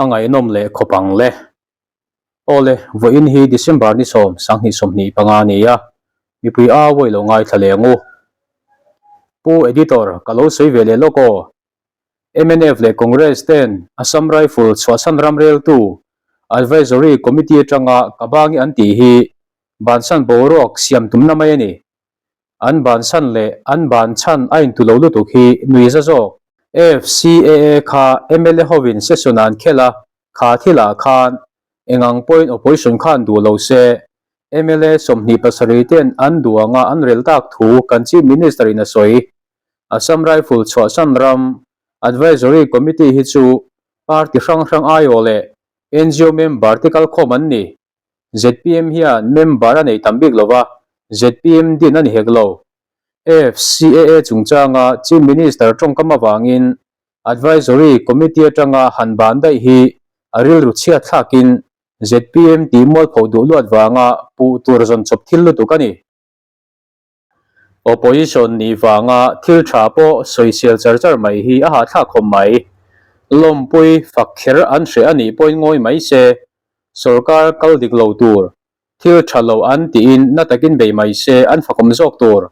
A ngaihnawm leh khawp ang le. Awle, vawiin hi December ni sawm, sanghnih 25 a ni a, mipui a vawi lo ngaithla leh ang u. Pu Editor, ka lo sawi ve leh lawk aw. Mnf leh Congress ten Assam Rifle chhuahsan ramreltu Advisory Committee atanga ka bangi an tih hi bansan boruak siam tumna mai a ni. An bansan leh an ban chhan a intu lo lutuk hi nui za zawk. FCAA kha mla hovin session an khelh a, kha thilah khan engang pawhin opposition khan duh lo se, mla 27 ten an duh anga an rel tak thu kan Chief Minister in a sawi. Assam Rifle chhuahsan ram Advisory Committee hi chu party hrang hrang aiawh leh ngo member te kalkhawm an ni. Zpm hian member a nei tam bik lo va, zpm din a ni hek lo. FCAA chungchanga Chief Minister tawngkam avangin Advisory Committee atanga han ban daih hi a rilru chhiat thlakin zpm tih mualpho duh luat vanga puh tur zawn chawp thil lutuk a ni. Opposition nih vanga thil tha pawh sawisel char char mai hi a hahthlak khawp mai. Lawmpui fak kher an hreh a nih pawhin ngawi mai se, sorkar kal dik lo tur, thil tha lo an tiin na takin bei mai se an fakawm zawk tur.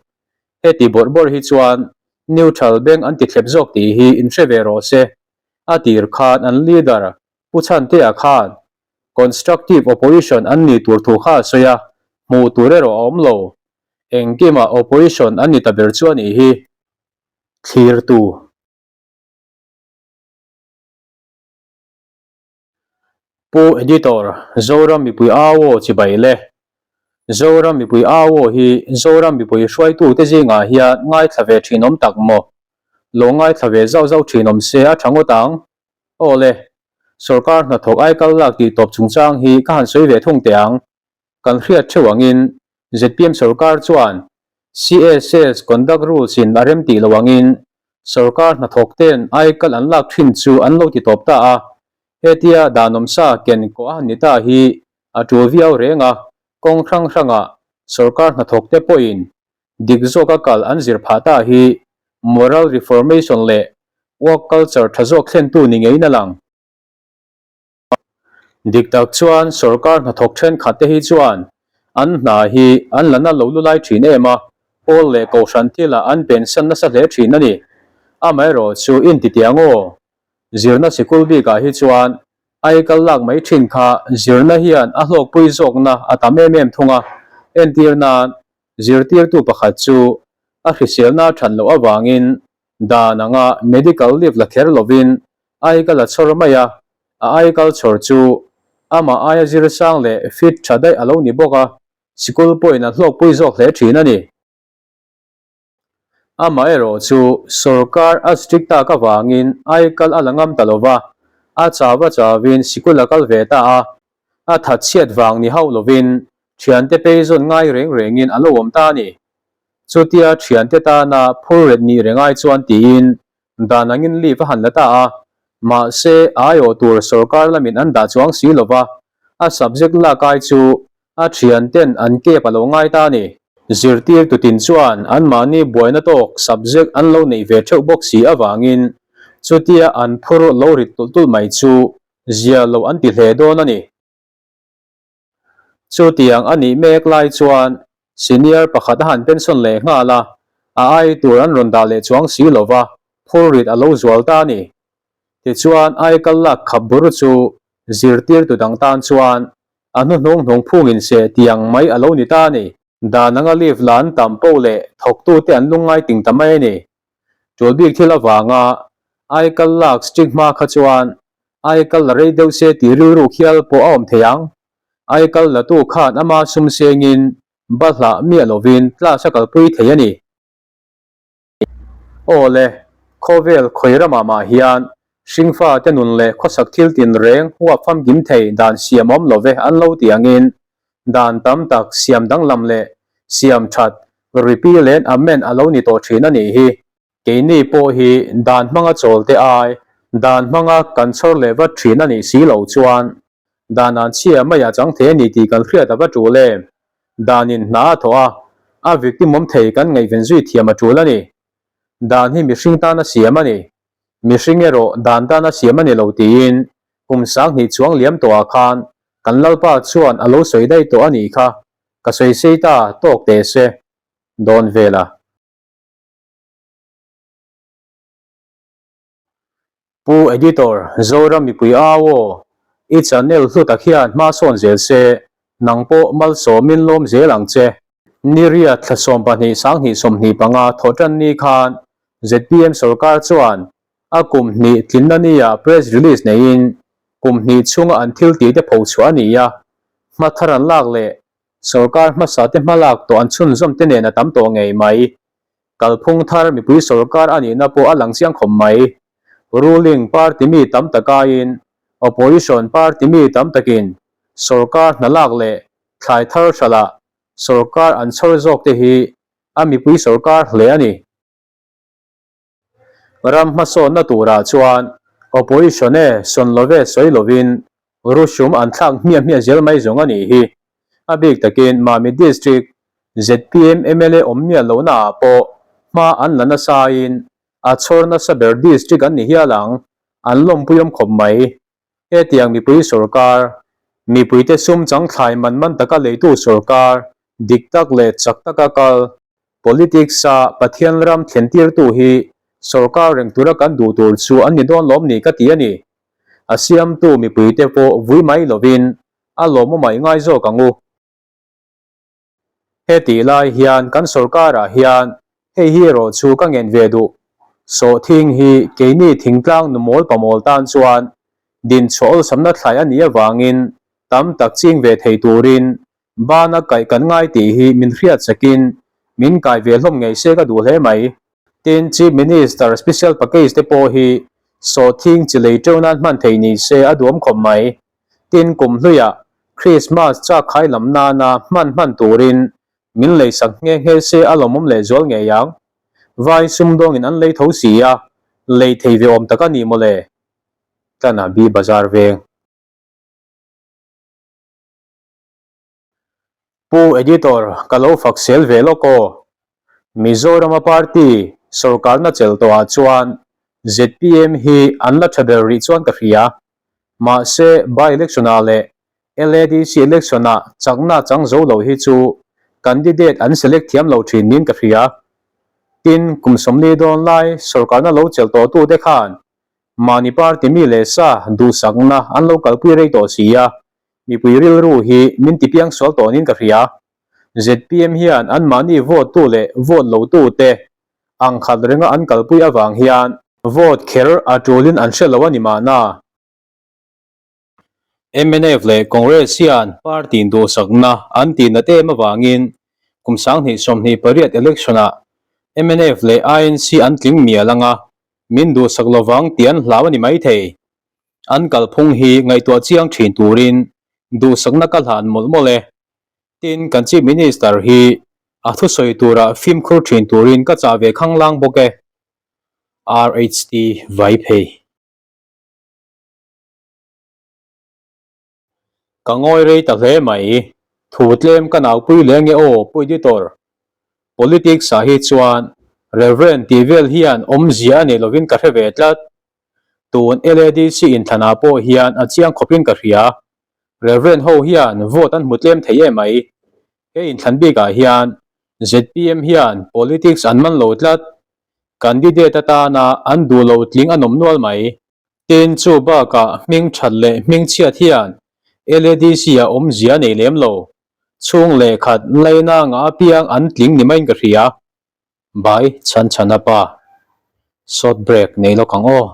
Heti bawrh bawrh hi chuan neutral bank an ti thlep zawk tih hi inhre ve rawh se. A tir khan an leader Pu Chhantea khan Constructive Opposition an nih tur thu kha a sawi a, hmuh tur erawh a awm lo. Engkimah Opposition an ni ta ber chu a nih hi. Thlirtu. Pu Editor, Zoram mipui au aw chibai le. Zoram mipui au aw hi Zoram mipui hruaitute zingah hian ngaithla ve thin awm tak maw? Lo ngaithla ve zauh zauh thin awm se a tha ngawt ang. Aw le, sorkar hnathawk aikal lak tih tawp chungchang hi ka han sawi ve thung teh ang. Kan hriat theuh angin zpm sorkar chuan CSS Conduct Rules in a rem tih lo angin sorkar hnathawk ten aikal an lak thin chu an lo ti tawp ta a. Hetia danawmsa ken kawh a han ni ta hi a tul viau reng a, kawng hrang hrangah sorkar hnathawk te pawhin dik zawka kal an zir phah ta hi moral reformation leh work culture tha zawk thlentu ni ngeiin a lang. Dik tak chuan sorkar hnathawk thenkhat te hi chuan an hna hi an la na lo lu lai thin em a, pawl leh kohhran thilah an pensan nasa hle thin a ni. Amaherawh chu intitiang aw, zirna sikul bikah hi chuan aikal lak mai thin kha zirna hian a hlawkpui zawkna a tam em em thung a, entir nan Zirtirtu pakhat chu a hriselna a that loh avangin dan anga medical leave la kher lovin aikal a chhawr mai a, a aikal chhawr chu amah aia zirsang leh fit tha daih a lo ni bawk a, sikul pawhin a hlawkpui zawk hle thin a ni. Amaherawh chu sorkar a strict tak avangin aikal a la ngam ta lova, a chau a chauvin sikul a kal ve ta a, a thatchhiat vang ni hauh lovin Thiante peizawn ngai reng rengin a lo awm ta a ni. Chutia thiante tana phur ret nih reng ai chuan tiin dan angin leave a han la ta a, mahse a aiawh tur sorkar lamin an dah chuang si lova, a subject lak ai chu a thianten an kep a lo ngai ta a ni. Zirtir tutin chuan anmahni buaina tawk subject an lo neih ve theuh bawk si avangin chutia an phur lo rit tulh tulh mai chu zia lo an ti hle dawn a ni. Chutiang a nih mek lai chuan senior pakhat a han pension leh nghal a, a ai tur an rawn dah leh chuang si lo va, phurrit a lo zual ta a ni. Tichuan aikal lak khap bur chu zirtirtu dang tan chuan a hnuhnung hnung phungin seh tiang mai a lo ni ta a ni. Dan anga leave la an tam poh leh thawktute an lungngai ting ta mai a ni. Tul bik thil avanga aikal lak strict hma kha chuan aikal la rei deuh se tih rilru khial pawh a awm thei ang. Aikal latu khan ama sum sengin balhlah miah lovin class a kalpui thei a ni. Aw le, khawvel khawi ramah mah hian hringfa te nun leh khawsak thil tin reng huap famkim thei dan siam awm lo ve an lo ti angin dan tam tak siam danglam leh siam that repeal and amend a lo ni tawh thin a nih hi. Keini pawh hi dan hmanga chawl te ai dan hmanga kan chhawr leh vat thin a nih si loh chuan dan an chhia mai a chang thei a ni tih kan hriat a va tul em? Danin hna a thawh a, a victim awm thei kan ngaihven zui thiam a tul a ni. Dan hi mihring tana siam a ni. Mihring erawh dan tana siam a ni lo tiin. Kum 2000 chuang liam tawhah khan kan Lalpa chuan a lo sawi daih tawh a nih kha, ka sawi sei ta tawk teh se dawn vel a. Pu Editor, Zoram mipui au aw, i channel hlu tak hian hma sawn zel se, nang pawh malsawmin lawm zel ang che. Ni riat thla 12 2025 thawhtan ni khan zpm sorkar chuan a kum hnih tlinna nia press release neiin kum hnih chhunga an thil tih te pho chhuah a ni a, hma thar an lak leh sorkar hmasa te hma lak tawh an chhunzawm te nen a tam tawh ngei mai. Kalphung thar mipui sorkar a nihna pawh a lang chiang khawp mai. Ruling party mi tam tak aiin opposition party mi tam takin sorkar hna lak leh thlai thar hralh sorkar an chhawr zawk te hi a mipui sorkar hle a ni. Ram hmasawnna turah chuan opposition e sawn love sawi lovin ruhsum an thlak hmiah hmiah zel mai zawng a nih hi. A bik takin Mami District zpm mla awm miah lohna ah pawh hma an la nasain a chhawr nasa ber district an ni hial ang, an lawmpui awm khawp mai. Hetiang mipui sorkar, mipuite sum chang thlai man man taka leitu sorkar, dik tak leh chak taka kal, politics-a Pathian ram thlentirtu hi sorkar reng tura kan duh tur chu an ni dawn lawm ni ka ti a ni. A siamtu mipuite pawh vui mai lovin a lawmawm a i ngai zawk ang u. Hetih lai hian kan sorkarah hian hei hi erawh chu ka ngen ve duh. Sawhthing hi keini thingtlang nu mawl pamawl tan chuan dinchhuah awlsamna thlai a nih avangin tam tak ching ve thei turin bana kaih kan ngai tih hi min hriat sakin min kai ve hlawm ngei se ka duh hle mai. Tin, Chief Minister Special Package te pawh hi sawhthing chi lei teuh nan hman thei ni se a duam khawp mai. Tin, kum hluiah Christmas chak khai lam nana hman hman turin min lei sak nghe nghe se a lawmawm lehzual ngei ang. Vai sumdawngin an lei tho si a, lei thei ve awm tak a ni mawle. Tlanah bi bazar veng. Pu Editor, ka lo fak sel ve lawk aw. Mizorama party sorkarna chelh tawhah chuan zpm hi an la tha ber rih chuan ka hria. Mahse, by-election-ah leh LADC election-ah chakna chang zo lo hi chu candidate an select thiam lo thin niin ka hria. Tin, kum 40 dawn lai sorkarna lo chelh tawhtute khan mahni party mi leh sa duhsakna an lo kalpui rei tawh si a, mipui rilru hi min ti piang sual tawhin ka hria. Zpm hian anmahni vote tu leh vote lo tu te ang khat renga an kalpui avang hian vote kher a tulin an hre lo a ni mahna. Mnf leh Congress hian party induhsakna an tih nat em avangin kum 2028 election-ah mnf leh INC an tling mial anga min duhsak lovang tih an hlau a ni maithei. An kalphung hi ngaihtuah chiang thin turin duhsakna ka hlan mawlh mawlh e. Tin, kan Chief Minister hi a thusawi turah fimkhur thin turin ka chah ve khanglang bawk e. RHT vai phei. Ka ngawi rei ta hle mai. Thu tlem ka naupui leh nge aw Pu Editor. Politics ah hi chuan Reverend tih vel hian awmzia a nei lovin ka hre ve tlat. Tun LADC inthlanah pawh hian a chiang khawpin ka hria. Reverend ho hian vote an hmu tlem thei em mai. He inthlan bikah hian zpm hian politics an man lo tlat. Candidate atana an duh lo tling an awm nual mai. Tin, chu bakah hming that leh hming chhiat hian LADC ah awmzia nei lem lo. Chhung leh khat laina ngah apiang an tling ni maiin ka hria. Bai chhan chhan a pa. Short break nei lawk ang aw.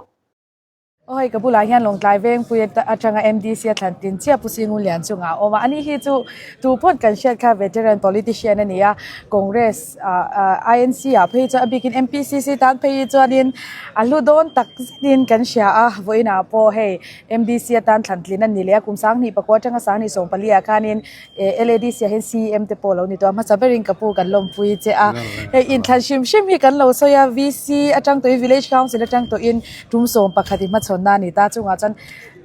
Aw hei ka bulah hian Lawngtlai Vengpui atanga MDC a thlan tin chiah Pu Singu Lian chungah a awm a. Ani hi chu tu phawt kan hriat kha veteran politician a ni a, Congress ah INC ah phei chuan a bikin MPCC tan phei hi chuanin a hlu dawn tak zetin kan hria a. Vawiinah pawh hei MDC atan thlan tlin a ni leh a, kum 2009 atanga 2024 ah khanin LADC ah hian CEM te pawh a lo ni tawh a, hmasa berin ka pu kan lawmpui che a. Hei inthlan hrim hrim hi kan lo sawi a, VC atang tawhin Village Council atang tawhin tum 11 i hmachhawnna a ni ta chungah chuan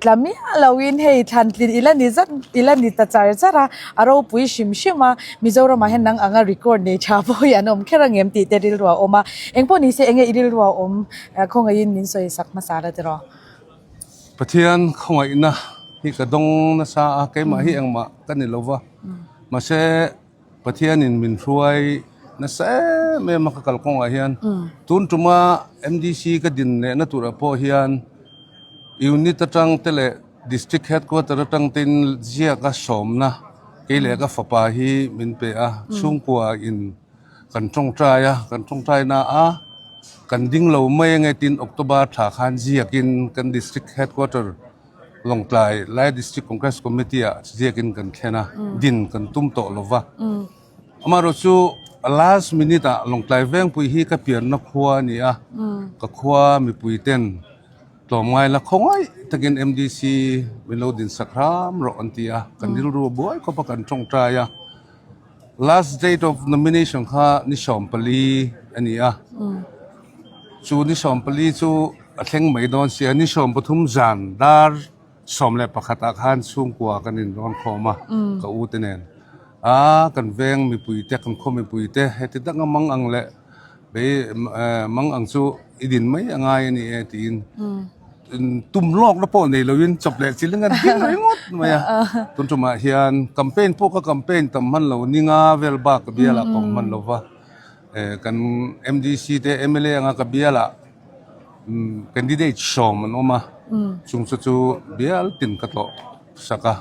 tla miah loin hei thlan tlin ila ni zat ila ni ta char char a, a ropui hrim hrim a, Mizoramah hian nang anga record nei tha pawh hi an awm kher ang em tih te rilru a awm a, engpawh ni se enge i rilru a awm khawngaihin min sawi sak hmasa la tiraw? Pathian khawngaihna hi ka dawng nasa a, keimah hi engmah ka ni lova, mahse Pathianin min hruai nasa em em a ka kalkawngah hian tun tuma MDC ka din lehna turah pawh hian unit atang te leh district headquarter atang tein ziaka sawmna kei leh ka fapa hi min pe a, chhungkua in kan tawngtai a, kan tawngtai na a kan ding lo mai ange tin October thla khan ziakin kan district headquarter Lawngtlai Lai District Congress Committee ah ziakin kan thlen a, din kan tum tawh lo va. Amaherawhchu last minute ah Lawngtlai Vengpui hi ka pianna khua a ni a, ka khua mipui ten tlawmngai la khawngaih takin MDC min lo din sak hram rawh an ti a, kan rilru a buai khawp a kan tawngtai a. Last date of nomination kha ni 14 a ni a, chu ni 14 chu a thleng mai dawn sia, ni 13 zan dar 11 ah khan chhungkua kan inrawn khawm a, ka u te nen a kan veng mipui te kan khaw mipui te heti danga mang ang leh Bei mang ang chu i din mai a ngai a ni e tiin tum lawkna pawh nei loin chawp leh chil in a ding ringawt mai a. Tun tumah hian campaign pawh ka campaign tam hman lo ninga vel bak ka bialah ka awm hman lo va. Kan MDC te mla anga ka bialah candidate 10 an awm a, chung chu chu bial tin ka tlawh sak a.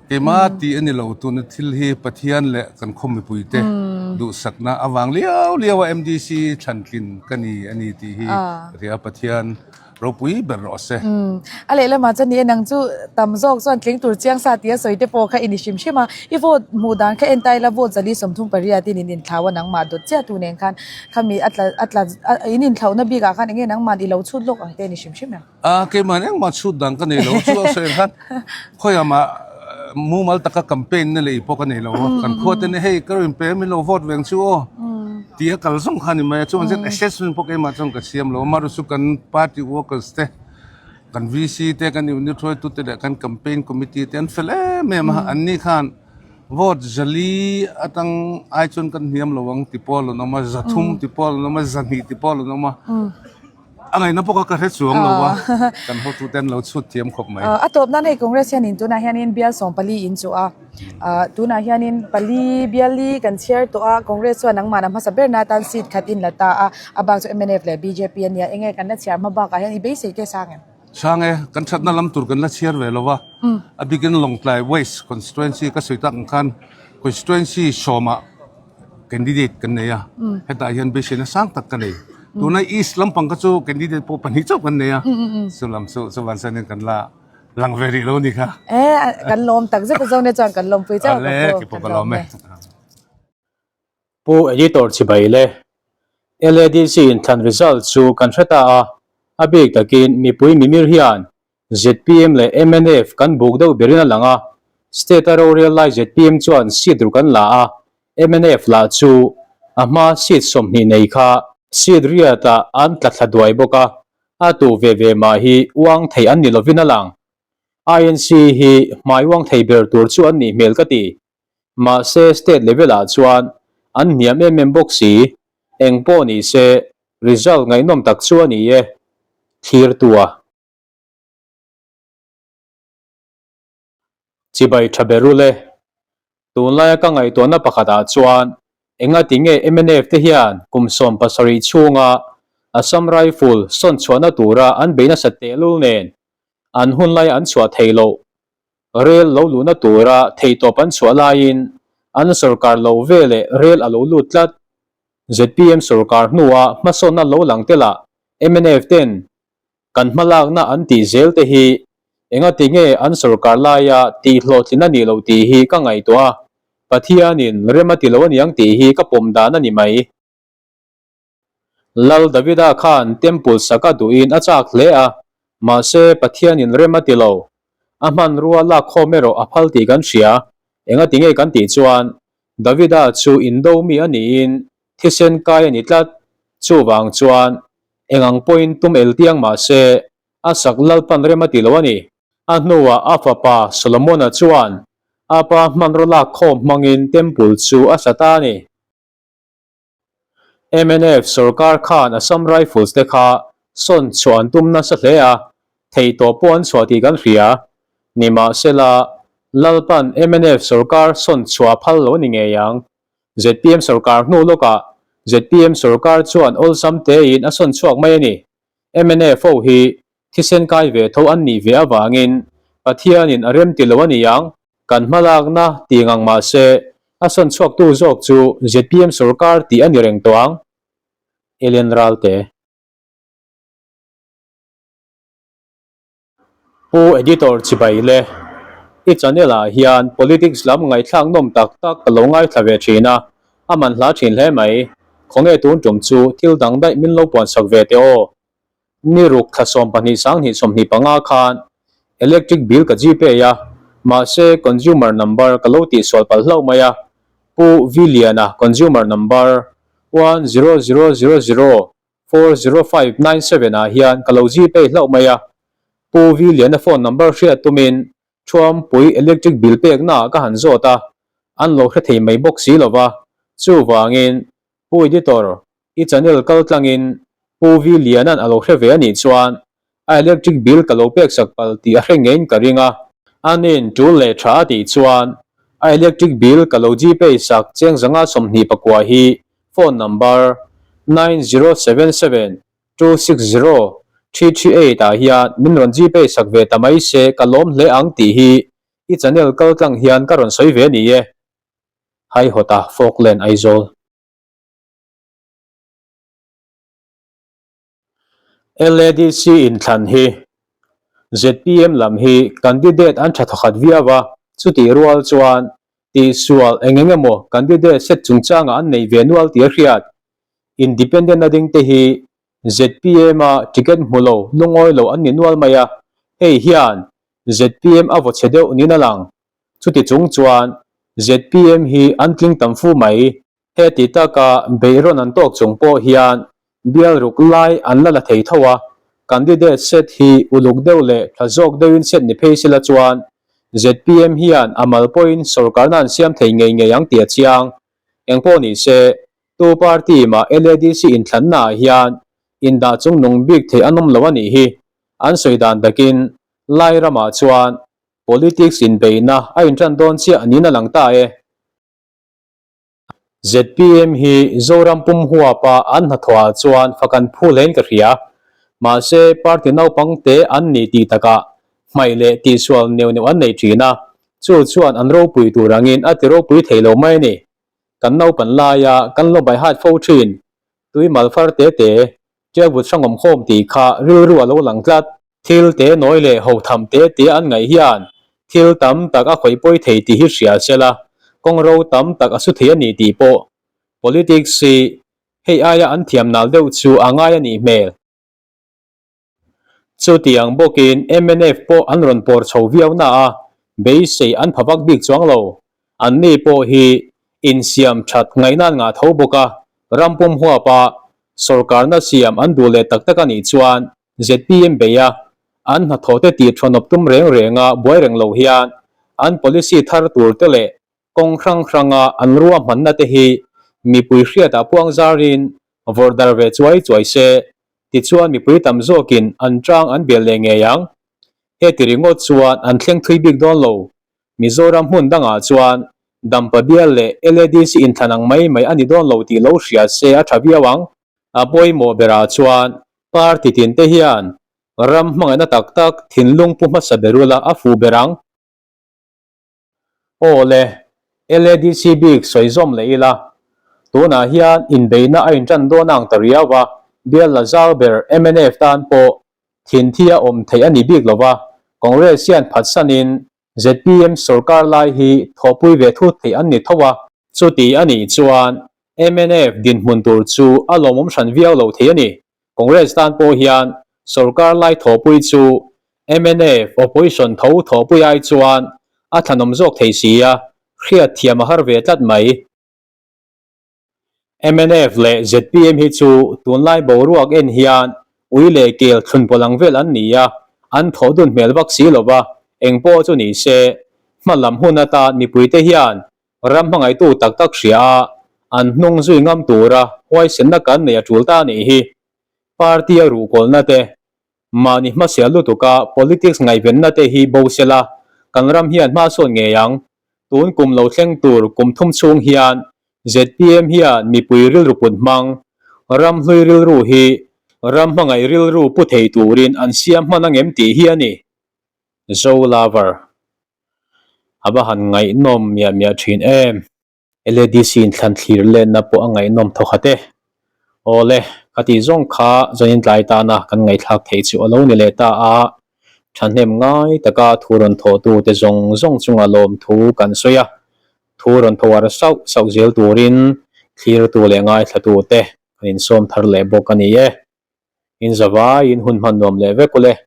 Keimah tih a ni lo, tuna thil hi Pathian leh kan khaw mipuite duhsakna avang liau liau a MDC thlantlin ka ni a ni tih hi ka hria, Pathian ropui ber rawh se. A lehlamah chuan ni e, nang chu tam zawk chuan tling tur chiang sa tia sawi te pawh kha i ni hrim hrim a, i vote hmuh dan kha en ta ila vote 438 in in inthlau a nangmah dawt chiah tu nen khan khami a tla a tla in inthlauhna bikah khan enge nangmah i lo chhut lawk ang te a ni hrim hrim em? A, keimah engmah chhut dang ka nei lo, chu a sawi ang khan khawiah mah mumal taka campaign na lei pawh ka nei lo a, kan khua te nia hei ka rawn pe min lo vote veng chu aw tih a kal zawng kha a ni mai a, chuan chuan assessment pawh keimah chuan ka siam lo a, amaherawhchu kan party workers te kan VC te kan unit hruaitu te leh kan campaign committee te an fel em em a, an ni khan vote 400 atang ai chuan kan hniam lo ang ti pawl an awm a, 300 ti pawl an awm a, 200 ti pawl an awm a. A ngaihna pawh ka hre chuang lo a, kan hotu te an lo chhut thiam khawp mai. A tawp nan hei Congress hianin tunah hianin bial 14 in chuh a, tunah hianin pali bial li kan chhiar tawh a, Congress chuan nangmah na hmasa ber na atan seat khat in la ta a, a bak chu mnf leh bjp a nia, enge kan la chhiar hma bakah hian i beisei te sang em? Sang e, kan thatna lam tur kan la chhiar ve lo va, a bikin Lawngtlai West constituency ka sawi tak ang khan constituency sawmah Candidate kan nei a, hetah hian beiseina sang tak ka nei. Tuna East lampang kha chu candidate pawh pahnih chauh kan nei a, chu lam chu chuvan chuanin kan la lang ve rih lo a ni kha. E, kan lawm tak zet a Zone chuan kan lawmpui chauh a ka pu, kan lawm e. Pu Editor Chibai le LADC inthlan result chu kan hre ta a, a bik takin mipui mimir hian Zpm leh mnf kan buk deuh berin a lang a, state a rorel lai zpm chuan seat ruk an la a, mnf lah chu a hma seat 20 nei kha seat riat ah an tla thla duai bawk a, a tu ve ve mah hi uang thei an ni lovin a lang. INC hi hmai uang thei ber tur chu an nih hmel ka ti. Mahse state level ah chuan an hniam em em bawk si, eng pawh ni se result ngaihnawm tak chu a ni e, thlir tua. Chibai tha ber ule. Tunlaia ka ngaihtuahna pakhatah chuan engati nge mnf te hian kum 17 chhunga Assam Rifle sawn chhuahna tura an bei nasa tehlul nen an hunlai an chhuah thei loh rel lo luhna tura theihtawp an chhuah laiin an sorkar lo veleh rel a lo lut tlat. Zpm sorkar hnua hmasawnna lo lang telah mnf ten Kan hmalakna an tih zel te hi engati nge an sorkar laia tih hlawhtlin a nih loh tih hi ka ngaihtuah a, Pathianin rem a ti lo aniang tih hi ka pawm dan a ni mai. Lal Davida khan temple sak a duhin a chak hle a, mahse Pathianin rem a ti lo. A hmanrua lak khawm erawh a phal tih kan hria. Engati nge kan tih chuan Davida chu indo mi a niin thisen kai a ni tlat. Chuvang chuan Eng ang pawhin tum el tiang mah se, a sak Lalpan rem a ti lo a ni. A hnuah a fapa Solomona chuan a pa hmanraw lak khawm hmangin temple chu a sa ta a ni. Mnf sorkar khan Assam Rifles te kha sawn chhuah an tum nasa hle a. Theihtawp pawh an chhuah tih kan hria. Nimahsela, Lalpan mnf sorkar sawn chhuah a phal lo a ni ngei ang. Zpm sorkar hnu lawkah zpm sorkar chuan awlsam tein a sawn chhuak mai a ni. Mnf ho hi thisen kai ve tho an nih ve avangin Pathianin a rem ti lo a ni ang. Kan hmalakna tih ngang mahse, a sawn chhuaktu zawk chu zpm sorkar tih a ni reng tawh ang. Ellen Ralte. Pu Editor Chibai le, i channel ah hian politics lam ngaihthlak nawm tak tak ka lo ngaithla ve thin a, a man hla thin hle mai. Khawnge tun tum chu thil dang daih min lo puan sak ve teh aw. Ni ruk thla 12 sanghnih 25 khan electric bill ka gpay a, mahse consumer number ka lo tihsual palh hlauh mai a, Pu Viliana consumer number 10000 40597 ah hian ka lo gpay hlauh mai a, Pu V Liana phone number hriat tumin Thuampui electric bill pekna ah ka han zawt a, an lo hre thei mai bawk si lova, chuvangin Pu Editor i channel kal tlangin Pu V Liana'n a lo hre ve a nih chuan a electric bill ka lo pek sak pal tih a hre ngeiin ka ring a, anin tul leh tha a tih chuan a electric bill ka lo gpay sak cheng zanga 24 hi phone number 9077260338 ah hian min rawn gpay sak ve ta mai se ka lawm hle ang tih hi i channel kal tlang hian ka rawn sawi ve a ni e. Haihawta Falkland Aizawl. LADC inthlan hi zpm lam hi candidate an tha thawkhat viau a, chutih rual chuan tihsual eng eng emaw candidate set chungchangah an nei ve nual tih a hriat. Independent a ding te hi zpm a ticket hmu lo lungawi lo an ni nual mai a, hei hian zpm a vaw chhe deuh niin a lang. Chuti chung chuan zpm hi an tling tam fu mai. Heti taka beihrawn an tawk chung pawh hian bial ruk lai an la la thei tho a, candidate set hi uluk deuh leh tha zawk deuhin set ni phei sela chuan zpm hian a mal pawhin sorkarna an siam thei ngei ngei ang tih a chiang. Engpawh ni se, tu party mah LADC inthlanna ah hian indah chung nung bik thei an awm lo a nih hi. An sawi dan takin Lai ramah chuan politics inbeihna a intan dawn chiah niin a lang ta e. Zpm hi Zoram pum huapa an hnathawhah chuan fak an phu hlein ka hria. Mahse, party naupang te an ni tih takah hmaih leh tihsual neuh neuh an nei thin a, chu chuan an ropui tur angin a ti ropui thei lo mai a ni. Kan naupan laia kan lo baihat fo thin, tui malfar te te, tialvut hrangawm khawm tih kha rilru a lo lang tlat. Thil te nawi leh ho tham te te an ngaih hian thil tam tak a khawih pawi thei tih hi hria se la, kawng ro tam tak a su thei a ni tih pawh politics hi hei aia an thiam nal deuh chu a ngai a nih hmel. Chutiang bawkin mnf pawh an rawn pawr chho viau na a, beisei an pha vak bik chuang lo. Anni pawh hi insiam that ngaihna an ngah tho bawk a, ram pum huapa sorkarna siam an duh leh tak tak a nih chuan Zpm bei a, an hnathawhte tih thawnawp tum reng renga buai reng lo hian an policy thar tur te leh kawng hrang hranga an ruahmanna te hi mipui hriatah puang zarin vawrh dar ve chuai chuai se, tichuan mipui tam zawkin an tang an bel leh ngei ang. Heti ringawt chuan an thleng thui bik dawn lo. Mizoram hmun dangah chuan Dampa bial leh LADC inthlan ang mai mai a ni dawn lo tih lo hria se a tha viau ang. A pawimawh berah chuan Party tin te hian ram hmangaihna tak tak thinlung pu hmasa ber ula a fuh ber ang. Aw le, LADC bik sawi zawm leh ila, tunah hian inbeihna a intan dawn ang ta riau a, bial la zau ber mnf tan pawh thinthi a awm theih a ni bik lova, Congress hian phatsanin Zpm sorkar lai hi thawhpui ve thut theih an ni tho a. Chuti a nih chuan mnf dinhmun tur chu a lawmawm hran viau lo thei a ni. Congress tan pawh hian sorkar lai thawhpui chu mnf opposition tho thawhpui ai chuan a thlanawm zawk thei si a, hriat thiam a har ve tlat mai. Mnf leh zpm hi chu tunlai boruak en hian ui leh kel thlun pawlh ang vel an ni a, an thawh dun hmel vak si lo va, eng pawh chu ni se, hma lam hun atan mipuite hian ram hmangaihtu tak tak hria a, an hnung zui ngam tura huaisenna kan nei a tul ta a nih hi. Party a ruhkawlhna te. Mahni hmasial lutuka politics ngaihvenna te hi bo sela, kan ram hian hma sawn ngei ang. Tun kum lo thleng tur kum thum chhung hian zpm hian mipui rilru put hmang, ram hlui rilru hi ram hmangaih rilru pu thei turin an siam hman angem tih hi a ni. Zo Lover. A va han ngaihnawm miah miah thin em. LADC in thlan thlir lenna pawh a ngaihnawm thaw khat e. Awle, ka tih zawng kha zanin tlai tana kan ngaihthlak theih chu a lo ni leh ta a, thahnem ngai taka thu rawn thawhtu te zawng zawng chunga lawmthu kan sawi a, thu rawn tho ar sauh sauh zel turin thlirtu leh ngaithlatu te kan insawm thar leh bawk a ni e. Inzavaiin hun hman nuam leh vek ule.